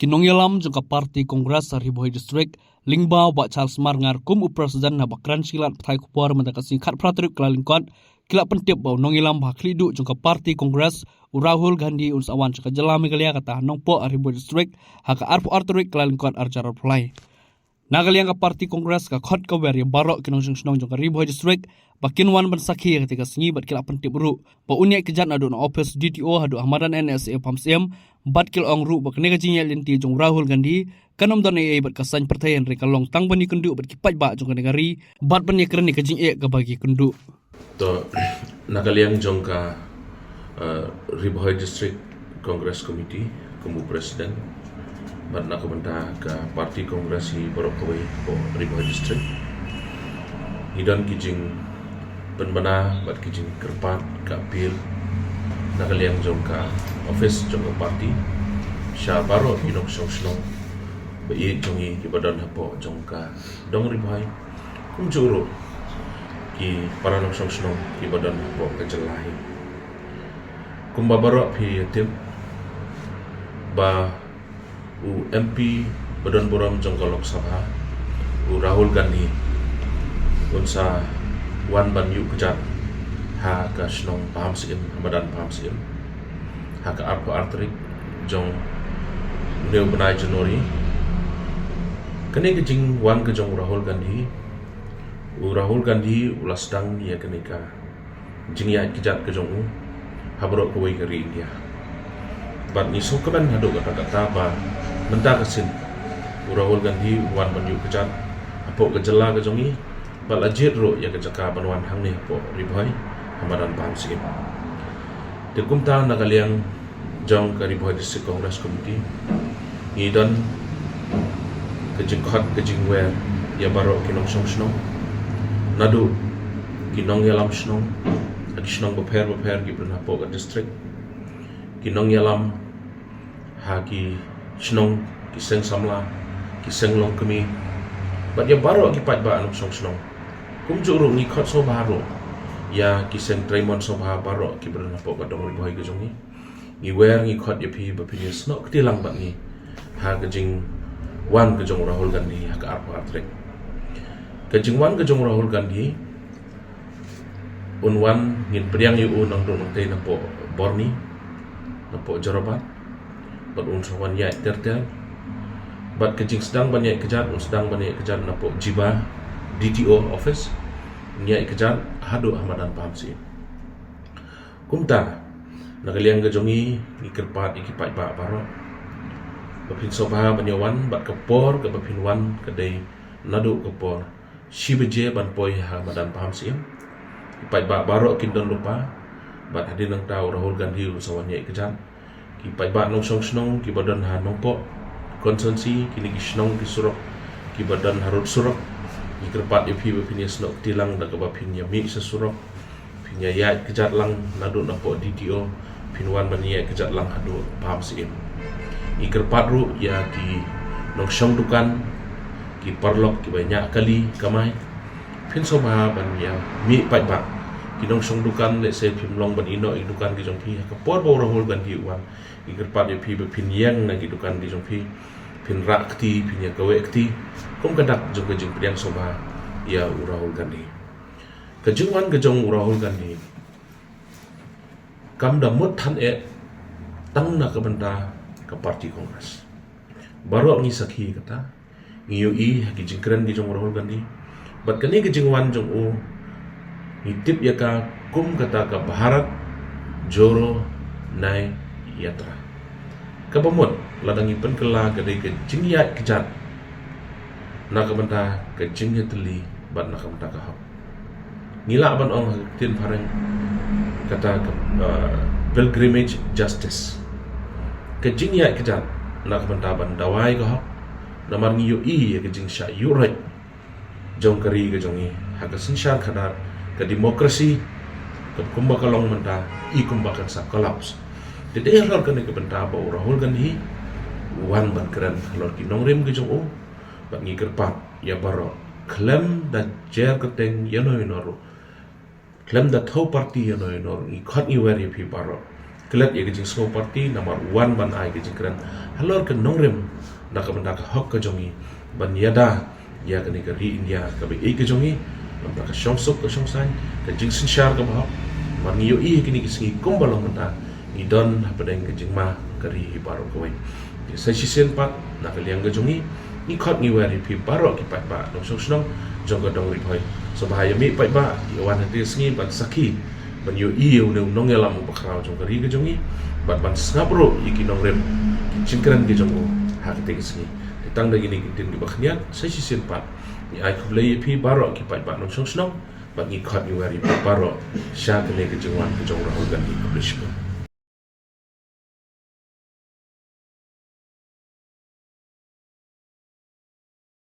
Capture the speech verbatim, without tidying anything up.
Ki nongïalam jong ka party Congress ha Ri Bhoi District, lyngba u Bah Charles Marngar kum u president, haba kren sha ki lad pathai khubor mynta ka sngi khatphra tarik Kyllalyngkot, ki la pyntip ba u nongïalam ba khlieh duh jong ka party Congress, u Rahul Gandhi, un sa wan sha ka jylla Meghalaya, kata ha Nongpoh ha Ri Bhoi District ha ka arphew ar tarik Kyllalyngkot arhajar arphew lai. Na ka liang ka party Congress ka khot ka wer ïa baroh ki nongshong shnong jong ka Ri Bhoi District ba kin wan ban sakhi ha katei ka sngi, bad ki la pyntip ruh ba un ïaid kjat naduh na office D T O haduh ha madan N S A Pahamsyiem, bad ki la ong ruh ba kane ka jingïaid lynti jong u Rahul Gandhi kan ym don ei ei bad ka saiñ pyrthei, hynrei ka long tang ban ïakynduh bad ki paidbah jong kane ka ri bad ban ïakren ïa ka jingeh kaba ki kynduh. To, na ka liang jong ka, eh, Ri Bhoi District Congress Committee, kum u president, bad na ka bynta ka party Congress hi baroh kawei hapoh Ri Bhoi District, ngi don ki jingpynbna bad ki jingkyrpad, ka appeal na ka liang jong ka office jong ka party sha baroh ki nongshong shnong ba ïeit jong ngi kiba don hapoh jong ka dong Ri Bhoi, kumjuh ruh ki para nongshong shnong kiba don hapoh ka jylla hi. Kumba baroh phi ïa tip ba u M P ba don burom jong ka Lok Sabha, u Rahul Gandhi, un sa wan ban ïuh kjat ha ka shnong Pahamsyiem, ha madan Pahamsyiem, ha ka arphew ar tarik jong une u bnai January. Kane ka jingwan ka jong u Rahul Gandhi, u Rahul Gandhi u la sdang ïa kane ka jingïaid kjat ka jong u ha baroh kawei ka ri India. Bad ngi sngewkmen haduh katta katta ba mynta ka sien u Rahul Gandhi u wan ban ïuh kjat hapoh ka jylla ka jong ngi, bad la jied ruh ïa ka jaka ban wan hangne hapoh Ri Bhoi, ha madan Pahamsyiem. Te kumta na ka liang jong ka Ri Bhoi District Congress Committee, ngi don ka jingkhot ka jingwer ïa baroh ki nongshong shnong, naduh ki nongïalam shnong ha ki shnong bapher bapher kiba don hapoh ka district, ki nongïalam ha ki shnong, ki seng samla, ki seng longkmie, bad ïa baroh ki paidbah nongshong shnong. Kumjuh ruh ngi khot sngewbha ruh ïa ki seng treimon sngewbha baroh kiba don hapoh ka dong Ri Bhoi ka jong ngi. Ngi wer, ngi khot ïa phi ba phin ïa snoh kti lang bad ngi ha ka jingwan ka jong u Rahul Gandhi ha ka arphew ar tarik. Ka jingwan ka jong u Rahul Gandhi, un wan, ngin pdiang ïa u nangduh nangtei napoh Borni, napoh Jorabat, bad un sa wan ïaid ter ter. Bad ka jingsdang ban ïaid kjat, un sdang ban ïaid kjat napoh Jiba D T O office, un ïaid kjat haduh ha madan Pahamsyiem. Kumta na ka liang ka jong ngi, ngi kyrpad ïa ki paidbah baroh ba phin sngewbha ban ïa wan, bad ka por kaba phin wan ka dei naduh ka por shi baje ban poi ha madan Pahamsyiem. Ki paidbah baroh kin don lypa, bad hadien nangta u Rahul Gandhi un sa wan ïaid kjat. Ki paidbah nongshong shnong kiba don ha Nongpoh constituency, kine ki shnong ki surok kiba don harud surok, ngi kyrpad ïa phi ba phin ïa snoh kti lang da kaba phin ïa mih sha surok, phin ïa ïaid kjat lang naduh napoh D T O, phin wan ban ïaid kjat lang haduh Pahamsyiem. Ngi kyrpad ruh ïa ki nongshong dukan, ki paralok kiba ñiah kali kamai, phin sngewbha ban ïa mih paidbah. Ki nongshong dukan, lehse phim long ban ïehnoh ïa ki dukan ki jong phi ha ka por ba u Rahul Gandhi u wan, ngi kyrpad ïa phi ba phin ïeng na ki dukan ki jong phi, phin rah kti, phin ïa kaweh kti, kum ka dak jong ka jingpdiang sngewbha ïa u Rahul Gandhi. Ka jingwan ka jong u Rahul Gandhi kam da mut than eh tang na ka bynta ka party Congress. Baroh ngi sakhi kata, ngi ïohi ha ki jingkren ki jong u Rahul Gandhi. Bad kane ka jingwan jong u, ngi tip ïa ka kum kata ka Bharat Jodo Nyay Yatra. Kaba mut, lada ngi pynkylla, ka dei ka jingïaid kjat na ka bynta ka jingïatylli bad na ka bynta ka hok. Ngi lah ban ong ha ka ktien phareng kata ka, uh, pilgrimage justice. Ka jingïaid kjat na ka bynta ban duwai ka hok. Namar ngi ïohi ïa ka jingshah ïuhroit jong ka ri ka jong ngi ha ka synshar khadar, ka democracy ka kumba ka long mynta, i kumba kan sa collapse. Te dei halor kane ka bynta ba u Rahul Gandhi u wan ban kren halor ki nongrim ki jong u. Bad ngi kyrpad ïa baroh, khlem da jer kyrteng ïano ïano ruh, khlem da thew party ïano ïano ruh, ngi khot ngi wer ïa phi baroh, klet ïa ka jingsngew party, namar u wan ban ai ka jingkren halor ka nongrim na ka bynta ka hok ka jong ngi ban ïada ïa kane ka ri India kaba ïeit ka jong ngi, namar ka shongsuk ka shongsaiñ, ka jingsynshar kaba hok. Namar ngi ïohi ha kine ki sngi kumba long mynta, ngi don hapdeng ka jingma ka ri hi baroh kawei. Te sa shisien pat, na ka liang ka jong ngi, ngi khot ngi wer ïa phi baroh ki paidbah nongshong shnong jong ka dong Ri Bhoi. Sngewbha ïa mih paidbah, ïa wan ha kine ki sngi ban sakhi, ban ïohi ïa une u nongïalam uba khraw jong ka ri ka jong ngi, bad ban sngap ruh ïa ki nongrim, ki jingkren ki jong u ha kine ki sngi. Te tang da kine ki ktien kiba khyndiat, sa shisien pat, ngi ai khublei ïa phi baroh ki paidbah nongshong shnong, bad ngi khot ngi wer ïa phi baroh sha kane ka jingwan ka jong u Rahul Gandhi. Khublei shibun.